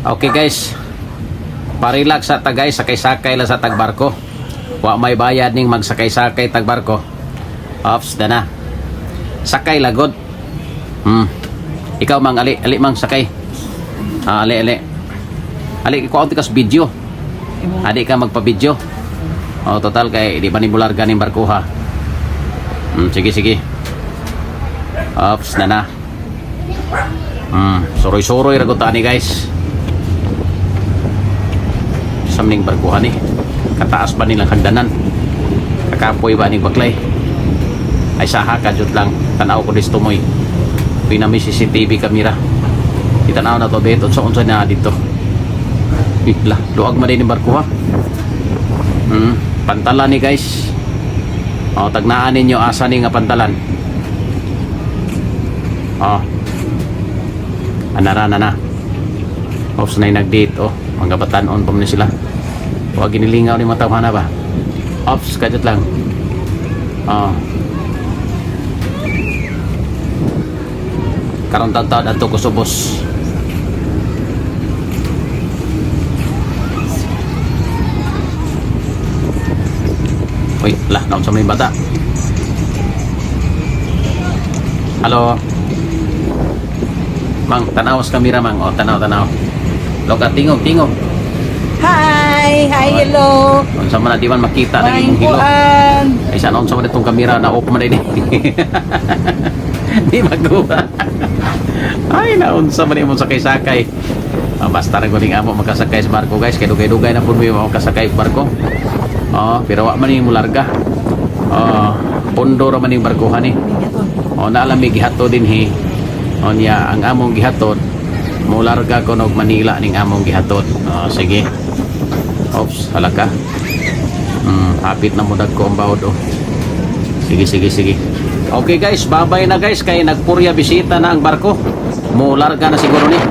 Okay guys. Pa-relax sa ta guys, sakay-sakay lang sa tagbarko. Wa may bayad ning magsakay-sakay tagbarko. Ops, dana. Sakay lagod. Ikaw mang ali, ali mang sakay. Ah, ali ali. Ali ko ka sa video. Adi ka magpa-video. Oh, total kay di ba ni mularga ning barko ha. Sige sige. Ops, na na. Suroy-suroy ra gud ta ni guys. Sa ning barkuhan ni. Kataas ba nilang hagdanan? Kakapoy ba ning baklay? Ay saha ka jud lang tanaw ko disto moy. Pinami CCTV camera. Itanaw na to bet unsa unsa na dito. Bigla, luag man din ni barko ha. Pantalan ni guys. Oh, tagnaan ninyo asa ni nga pantalan. Oh. Anara na na. Ops na nag-date oh. Mga batanon pa man ni sila. Huwag ginilingaw ni mga tawhana ba. Ops, kajut lang. Oh. Karon taon adto ko subos. Uy, lah, naunsa man yung bata. Hello. Mang, tanaw sa kamera, mang. O, tanaw, tanaw. Loka, tingog, tingog. Hi! Hi, hello! Unsa man na di man makita na Maing imong hilo. kuan. Ay sana unsa man itong kamera na off man ini. Di magkuha. Ay naunsa man imong sakay-sakay. Ah, basta ra guling amo makasakay sa barko guys, kay dugay-dugay na pud mi makasakay sa barko. Oh, pero wa man yung mularga. Oh, pondo ra man yung barkohan ni. Oh, naalam may gihato din hi. Oh, niya ang among gihatod mularga ko og Manila ning among gihatod. Oh, sige. Oops, halaka. Hapit na mo ko ang bawod oh. Sige, sige, sige. Okay guys, babay na guys kay nagpurya bisita na ang barko. Mularga na siguro ni.